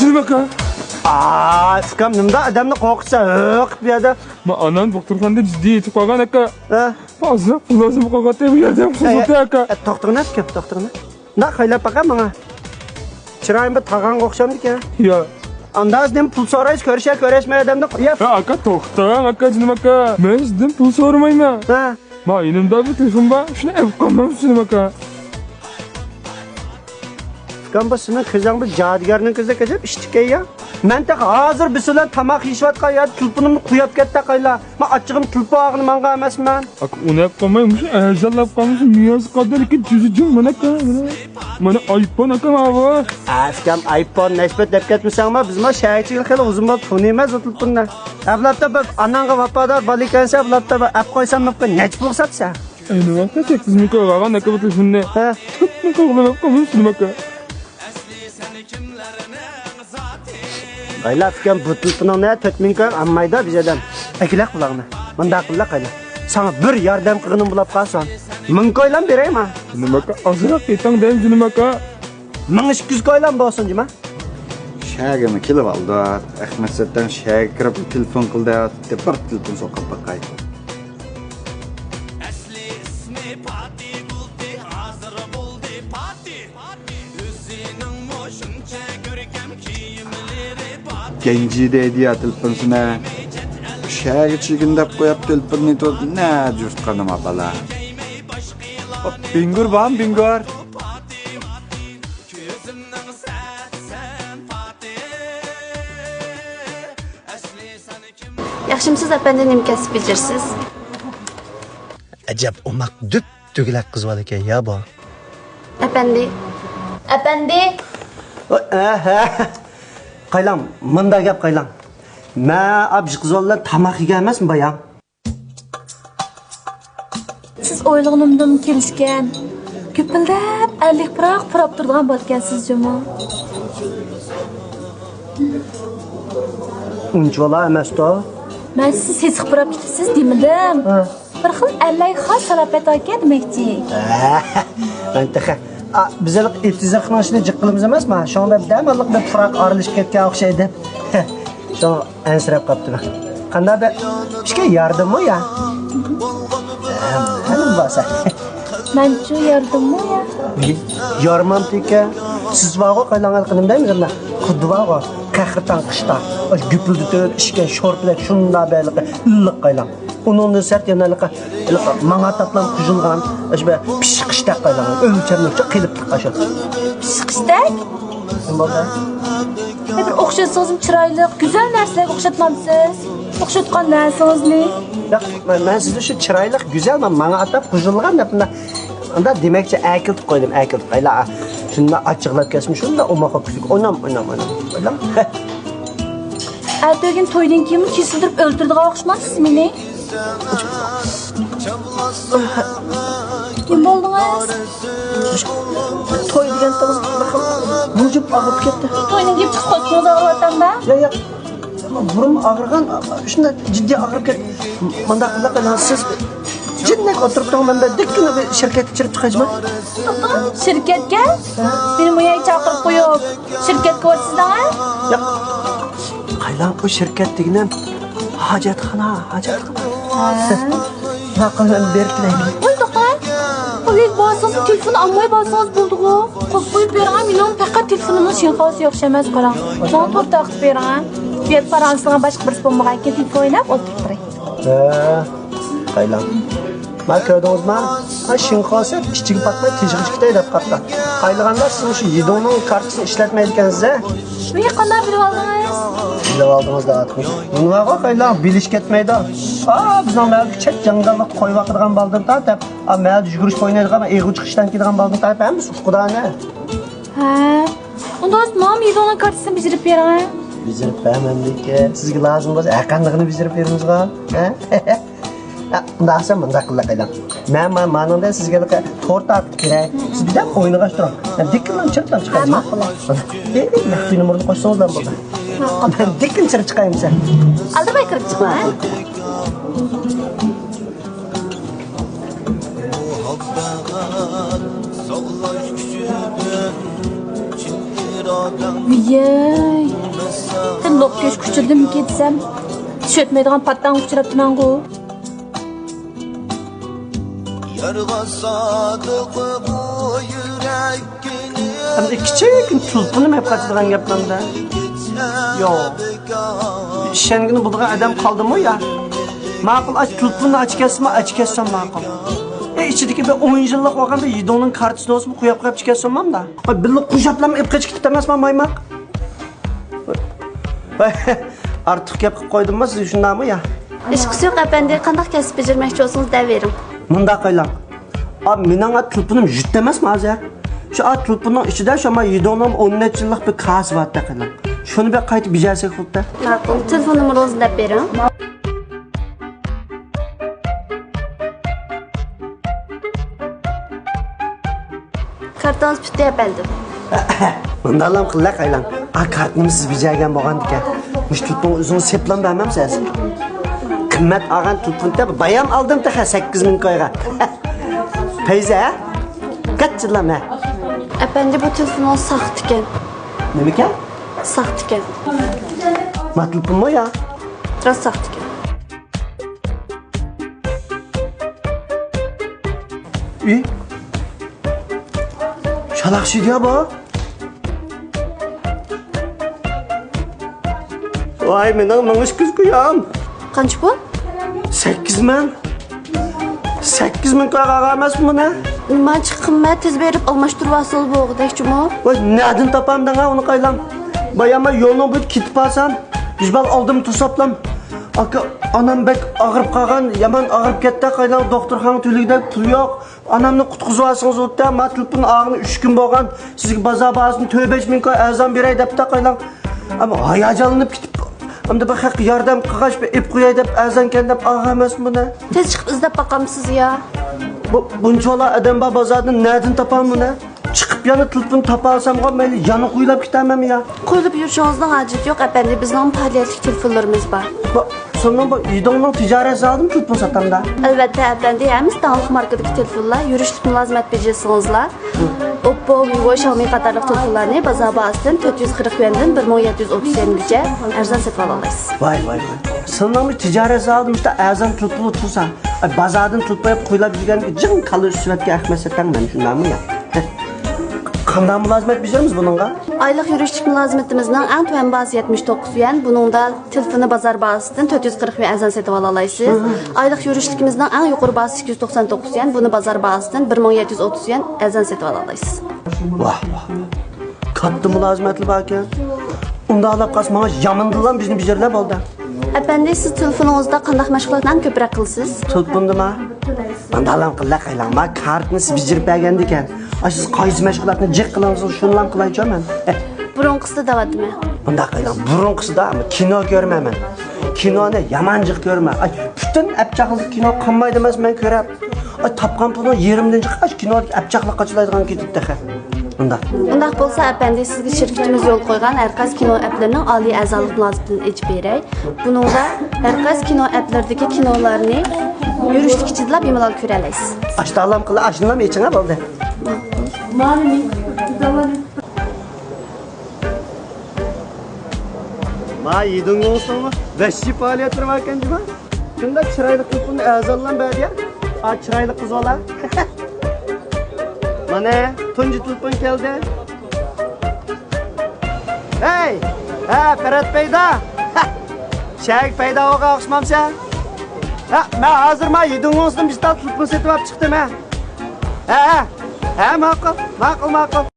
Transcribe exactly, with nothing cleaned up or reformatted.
نېمە ئاكا؟ ئا، ئۇكام، نېمىدا ئادەمنى قورقۇتسا، ھۆ قىپ بۇ يەردە. ما ئانام دوختۇرخانىدا جىددىي يېتىپ قالغان ئاكا. ھە؟ ھازىر پۇل لازىم قالغانتى بۇ يەردە، ئە، خىزمەتتە ئاكا. ئە، توختىغىن ئۇكام، توختىغىن. مۇنداق قايلاپ باقە ماڭا. چىرايىڭ بىر تاغانغا ئوخشامدىكەن. يا. ئانداز نېمە پۇل سورايسىز، كۆرۈشە كۆرۈشمەي ئادەمنى. يا. ھە، ئاكا، توختاڭ، ئاكا، جېنىم ئاكا. مەن سىزدىن پۇل سورىمايمەن. ھە. ما يېنىمدا بىر تېلېفون بار، شۇنى ئېلىپ قالمامسىز، جېنىم ئاكا؟ ئۇكام، بۇ سېنىڭ كۆزۈڭ بىر جادۇگەرنىڭ كۆزىدەك ئەجەب ئىشتىكەن يا. مەن تېخى ھازىر بىسى بىلەن تاماق يېيىشىۋاتقان يەردە تېلېفونۇمنى قويۇپ كەتتى قايلا. ما ئاچچىقىم تېلېفون ئالغىنى ماڭغان ئەمەسمەن. ئاكا، ئۇنى ئەپ قالماي، مۇشۇ ئەرزانلاپ قالمىسا، نىياز قادىر ئاكا جۈزى جىڭ مانا ئاكا. مانا ئايفون ئاكا ماۋۇ. ئە، ئۇكام، ئايفون نەشپەت دەپ كەتمىسەڭمۇ، بىزمۇ شەھەرچىگە خېلى ئۇزۇن بولۇپ تونۇيمىز ئۇ تېلېفوننى. ئەۋلادتا بىر ئاناڭغا ۋاپادار بالا ئىكەنسەن، ئەۋلادتا بىر ئەپ قويسام، نەچچە پۇل ساتىسەن؟ ئەينى ۋاقىتتا سەككىز مىڭ كوي ئالغان ئاكا بۇ تېلېفوننى. ھە. تۆت مىڭ كوي قىلىپ قويمىسىز ئاكا؟ قايلا ئۇكام، بۇ تېلېفونۇڭنى تۆت مىڭ كوي ئالمايدۇ بىز ئادەم. ئەكېلەك بۇلارنى. مۇنداق قىللا قايلا. ساڭا بىر ياردەم قىلغىنىم بولاپ قالسۇن. مىڭ كويلام بېرەي ما. نېمە ئاكا، ئازراق ئېيتىڭ دەيمەن جېنىم ئاكا. مىڭ ئىككى يۈز كويلام بولسۇن جېما. شەگىمۇ كېلىۋالدى. ئەخمەت سەتەڭ شەگە كىرىپ تېلېفون قىلدى. بىر تېلېفون سوقۇپ باقاي. ئەسلى ئىسمى پاتى بولدى، ھازىر بولدى پاتى. ئۆزىنىڭمۇ شۇنچە كۆركەم كىيىملىرى پاتى. گەنجى دەيدۇ يا تېلېفونسىنى. شەگە چىگىن دەپ قويۇپ تېلېفوننى تۇرۇپ نە جۈرت قانىما بالا. بىڭگۇر بارمۇ بىڭگۇر؟ ياخشىمسىز ئەپەندى، نېمە كەسىپ بېجىرىسىز؟ ئەجەب ئوماق دۈپ تۈگىلەك قىز بالىكەن يا بۇ. ئەپەندى. ئەپەندى. ئەھە. قايلاڭ، مۇنداق گەپ قايلاڭ. مەن ئابجىق قىز بىلەن تاماق يېگەن ئەمەسمۇ بايام. سىز ئويلىغىنىمدىن كېلىشكەن، گۈپۈلدەپ ئەللىك پۇراق پۇراپ تۇرىدىغان بالىكەنسىز جۇمۇ. ئۇنچىۋالا ئەمەستۇ. مەن سىز سېسىق پۇراپ كېتىپسىز دېمىدىم. ھە. بىر خىل ئەللەي خاس سالاپەت ئاكا دېمەكچى. مەن تېخى، ئا، بىز ھېلىقى ئېتىزلىقنىڭ ئىچىدە جىق قىلىمىز ئەمەسما؟ شۇڭا بىر دەماللىق بىر پۇراق ئارىلىشىپ كەتكەن ئوخشايدۇ. شۇڭا ئەنسىرەپ قاپتىمەن. قانداق بىر ئىشكە ياردىممۇ يا؟ ھە، مەلۇم بولسا. مەنچۇ ياردىممۇ يا؟ يارىمامتىكەن. سىز بارغۇ، قايلاڭ ھېلىقى نېمە دەيمىز ئەمدى؟ خۇددى بارغۇ، قەھرىتان قىشتا. ئاشۇ گۈپۈلدىتىپ ئىچكەن شورپىدەك شۇنداق بەرلىقى ئىللىق قايلاڭ. ئۇنىڭدىن سىرت يەنە ھېلىقى، ھېلىقى ماڭا تاتلام قوشۇلغان، ئاشۇ بىر پىشقىچتەك قايلاڭ. ئۆلچەملىكچە قېلىپلىق ئاشۇ. پىشقىچتەك؟ نېمە بولدى؟ ھە، بىر ئوخشاتسىڭىزمۇ چىرايلىق، گۈزەل نەرسىلەرگە ئوخشاتمامسىز؟ ئوخشاتقان نەرسىڭىزنى. ياق، مەن، مەن سىزنى شۇ چىرايلىق، گۈزەل، ماڭا ئاتاپ قوشۇلغان دەپ مۇنداق، مۇنداق دېمەكچى، ئەركىلىتىپ قويدۇم، ئەركىلىتىپ. ئايلا، شۇنداق ئاچچىقلاپ كەتسىمۇ، شۇنداق ئوماق ئۆكۈزۈك. ئوينام، ئوينام، ئوينام. ئوينام. ئەتىگۈن تويدىن كېيىنمۇ كېسىلدۈرۈپ ئۆلتۈرىدىغان ئوخشىمامسىز مېنى؟ نېمە بولدىڭىز؟ توي دېگەن تىغىز بىر خىل مۇجۇپ ئاغرىپ كەتتى. تويدىن كېيىن پۇت-قولىڭىز ئاغرىۋاتامدا؟ ياق، ياق. بۇرۇن ئاغرىغان، شۇنداق جىددىي ئاغرىپ كەتتى. مانداق قىلىپ قىلىڭ، سىز جىننەك ئولتۇرۇپ تۇرۇڭ، مەن بىر دىككىنە بىر شىركەتكە چىرىپ چىقايچىما؟ توختاڭ، شىركەتكە؟ مېنى مۇ يەرگە چاقىرىپ قويۇپ، شىركەتكە بارسىز دەڭە؟ ياق. قايلاڭ، بۇ شىركەت دېگىنىم ھاجەتخانا، ھاجەتخانا. ھە. ھە، قىلىڭ، بېرىپ كېلەيلى. ۋاي، توختاڭ. قويۇپ بارسىڭىز، تېلېفون ئالماي بارسىڭىز بولدىغۇ. قويۇپ قويۇپ بېرىڭ، مېنىڭ پەقەت تېلېفونۇمنىڭ شىنخاۋسى يوق ئەمەس، قاراڭ. شۇڭا تور تارقىتىپ بېرىڭ. بۇ يەردە پاراڭ ئېلىدىغان باشقا بىرسى بولمىغاچكە تېلېفون ئويناپ ئولتۇرۇپ تۇراي. ھە، قايلاڭ. ما كۆردىڭىزما؟ ھە، شىنخاۋسە ئىچىگە پاتماي تېشىغا چىقتى دەپ قاپتۇ. قايلىغاندا سىز شۇ يىدوڭنىڭ كارتىسىنى ئىشلەتمەيدىكەنسىز ھە؟ بۇنى قانداق بىلىۋالدىڭىز؟ بىلىۋالدىڭىز دەۋاتىمەن. بۇنىڭغا قايلاڭ، بىلىش كەتمەيدۇ. ئا، بىزنىڭ مەھەللىدىكى چەت جاڭگاللىقتا قوي باقىدىغان بالىدىن تارتىپ، ئا، مەھەللىدە يۈگۈرۈش ئوينايدىغان، ئېغىر چىقىشتىن كېلىدىغان بالىدىن تارتىپ ھەممىسى ئۇقىدۇ ئەنە. ھە. ئۇنداق بولسا ماڭا يىدوڭنىڭ كارتىسىنى بېجىرىپ بېرىڭە. بېجىرىپ بەرمەمدىكى. سىزگە لازىم بولسا ھەرقاندىقىنى بېجىرىپ بېرىمىزغۇ. ھە؟ ھە، ئۇنداق بولسا مۇنداق قىلىڭ قايلاڭ. مەن ما-، مانىڭدا سىزگە ھېلىقى تور تارتىپ بېرەي. سىز بىردەم ئوينىغاچ تۇرۇڭ. مەن دىككىنىلا چىرىپ چىقاي. ھە، ماقۇل. ئېي، مەخپىي نومۇرنى قوشسىڭىزلا بولدى. ماقۇل. مەن دىككىنە چىرىپ چىقاي ئەمىسە. ئالدىماي كىرىپ چىقىڭ، ھە؟ ۋىيەي، تىللىق كۆشكە ئۇچرىدىممىكىن دېسەم، چۈشەتمەيدىغان پاتتاڭغا ئۇچراپتىمەنغۇ. يارغا سادىق بۇ يۈرەككىنى. ئەمدى كىچىككىنە تۇلپىنىم ھەپ قاچىدىغان گەپلەمدە. يوق. ئىشەنگىنى بولىدىغان ئادەم قالدىمۇ يا؟ ماقۇل، ئاچ تۇلپىننى ئاچ كەتسىمۇ، ئاچ كەتسەم ماقۇل. ئە، ئىچىدىكى بىر ئون يىللىق بولغان بىر يىدوڭنىڭ كارتىسىنى بولسىمۇ قويۇپ قويۇپ چىكەتسەممۇ-دە. ئاي، بىللە قوشاپلام ئېلىپ قېچىپ كېتىپ ئەمەسما مايماق؟ ئارتۇق گەپ قىلىپ قويدۇممۇ سىز شۇنداقمۇ يا؟ ئىشقىسى يوق ئەپەندى، قانداق كەسىپ بېجىرمەكچى بولسىڭىز دەۋېرىڭ. مۇنداق قىلايلى. ئا، مېنىڭ ئا تېلېفونۇم يىتتى ئەمەسمۇ ھازىر؟ شۇ ئا تېلېفوننىڭ ئىچىدە شۇ ما يىدوڭنىڭ ئون نەچچە يىللىق بىر كاسىسى بار تېخىلا. شۇنى بىر قايتا بېجەرسەك بوپتۇ. ماقۇل، تېلېفون نومۇرىڭىزنى دەپ بېرىڭ. كارتىڭىز پۈتتى ئەپەندىم. مۇنداقلام قىللاق ئايلاڭ. ئا كارتىنىمۇ سىز بېجەرگەن بولغاندىكەن. مۇشۇ تېلېفون ئۆزىڭىز سېپلام بەرمەمسىز؟ قىممەت ئالغان تېلېفون دەپ بايام ئالدىم تېخى سەككىز مىڭ كويغا. پەيزە، ھە؟ قەتچىلام، ھە؟ ئەپەندى، بۇ تېلېفونىڭىز ساختىكەن. نېمىكەن؟ ساختىكەن. ما تېلېفونمۇ يا؟ راست ساختىكەن. ئى؟ شالاق شىدىيا بۇ. ۋاي، مېنىڭ مىڭ ئىككى يۈز كويام. قانچە پۇل؟ سەككىز مىڭ. سەككىز مىڭ كويغا ئالغان ئەمەسمۇ بۇنى؟ نېمانچە قىممەت، تېز بېرىپ ئالماشتۇرۇۋالسىلا بولغۇدەكچىمۇ؟ ۋاي، نەدىن تاپامدىڭ ھە ئۇنى قايلاڭ؟ بايام مەن يولنىڭ بويىدا كېتىپ بارسام، بىر بال ئالدىم توساپلام. ئاكا، ئانام بەك ئاغرىپ قالغان، يامان ئاغرىپ كەتتى قايلاڭ، دوختۇرخانىغا تۆلىگۈدەك پۇل يوق. ئانامنى قۇتقۇزۇۋالسىڭىز بولدى، ما تېلېفون ئالغىلى ئۈچ كۈن بولغان. سىزگە بازار باھاسىدىن تۆت بەش مىڭ كوي ئەرزان بېرەي دەپتۇ قايلاڭ. ئەمما ھاياجانلىنىپ كېتىپ، ئەمدى بىر خەققە ياردەم قىلغاچ، بىر ئېلىپ قوياي دەپ ئەرزان ئىكەن دەپ ئالغان ئەمەسمۇ بۇنى. تېز چىقىپ ئىزدەپ باقامسىز يا؟ بۇ، بۇنچىۋالا ئادەم بار بازاردا، نەدىن تاپامەن بۇنى؟ چىقىپ يەنە تېلېفون تاپالسامغۇ، مەيلى يەنە قويلاپ كېتەرمەنمۇ يا؟ قويلاپ يۈرۈشىڭىزنىڭ ھاجىتى يوق ئەپەندى، بىزنىڭ پائالىيەتلىك تېلېفونلىرىمىز بار. بۇ، سېنىڭ بۇ يىدوڭنىڭ تىجارەت زالىدىمۇ تېلېفون ساتامدا؟ ئەلۋەتتە ئەپەندى، ھەممىسى داڭلىق ماركىدىكى تېلېفونلار، يۈرۈشلۈك مۇلازىمەت بېجىرسىڭىزلا، ئوپپو، ۋىۋو، شاۋمى قاتارلىق تېلېفونلارنى بازار باھاسىدىن تۆت يۈز قىرىق يۈەندىن بىر مىڭ يەتتە يۈز ئوتتۇز يۈەنگىچە ئەرزان سېتىۋالالايسىز. ۋاي، ۋاي، ۋاي. سېنىڭمۇ تىجارەت زالىدا مۇشۇنداق ئەرزان تېلېفونلار تۇرسا، ئاي، بازاردىن تېلېفون ئېلىپ قويلاپ يۈرگەنگە جىڭ كاللا ئۈستىۋەتكەن ئەخمەت سەتەڭ مەن شۇنداقمۇ يا؟ قانداق مۇلازىمەت بېجىرىمىز بۇنىڭغا؟ ئايلىق يۈرۈشلۈك مۇلازىمىتىمىزنىڭ ئەڭ تۆۋەن باھاسى يەتمىش توققۇز يۈەن، بۇنىڭدا تېلېفوننى بازار باھاسىدىن تۆت يۈز قىرىق يۈەن ئەرزان سېتىۋالالايسىز. ئايلىق يۈرۈشلۈكىمىزنىڭ ئەڭ يۇقىرى باھاسى ئىككى يۈز توقسان توققۇز يۈەن، بۇنى بازار باھاسىدىن بىر مىڭ يەتتە يۈز ئوتتۇز يۈەن ئەرزان سېتىۋالالايسىز. ۋاھ، ۋاھ، ۋاھ. كاتتا مۇلازىمەتلەر باركەن. ئۇنداقلاپ قالسا ماڭا يامىنىدىلا بىزنى بېجىرلەپ بولدى. ئەپەندى، سىز تېلېفونىڭىزدا قانداق مەشغۇلاتنى ئەڭ كۆپرەك قىلىسىز؟ تېلېفوندىما؟ مانداقلام قىللاق قايلاڭ، ما كارتىنى سىز بېجىرىپ بەرگەندىكەن. ئاشۇ سىز قايسى مەشغۇلاتنى جىق قىلىڭىز، شۇنىلام قىلايچۇ مەن. بۇرۇنقىسىدا دەۋاتىمەن. بۇنداق قىلايلى، بۇرۇنقىسىدا كىنو كۆرمەيمەن. كىنونى يامان جىق كۆرىمەن. ئاي، پۈتۈن ئەپچاقلىق كىنو قالمايدۇ ئەمەس مەن كۆرەپ. ئاي، تاپقان پۇلنىڭ يېرىمىدىن جىق ئاش كىنودىكى ئەپچاقلىق قاچىلايدىغان كېتىدۇ تېخى. ئۇنداق. ئۇنداق بولسا ئەپەندى، سىزگە شىركىتىمىز يولغا قويغان ھەر قايسى كىنو ئەپلىرىنىڭ ئالىي ئەرزانلىق مۇلازىمىتىنى ئېچىپ بېرەي. بۇنىڭدا ھەر قايسى كىنو ئەپلىرىدىكى كىنولارنى يۈرۈشلۈك ئىچىدىلا بىمالال كۆرەلەيسىز. ئاشتالام قىلە، ئاشۇنىلام ئېچىڭە بولدى. ما يىدىڭ گوڭسىڭمۇ ۋەھشىي پائالىيەتلىرى باركەن جۇما. شۇنداق چىرايلىق تېلېفوننى ئەرزانلام بەردى يا. ئا، چىرايلىق قىز بالا. مانا، تۇنجى تېلېفون كەلدى. ھەي! ھە، پەرەت پەيدا! شەھەرگە پەيدا بولغان ئوخشىمامسەن؟ ھە، مەن ھازىر ما يىدىڭ گوڭسىدىن بىر تال تېلېفون سېتىۋاپ چىقتىم، ھە. ھە، ھە. ھە، ماقۇل، ماقۇل، ماقۇل.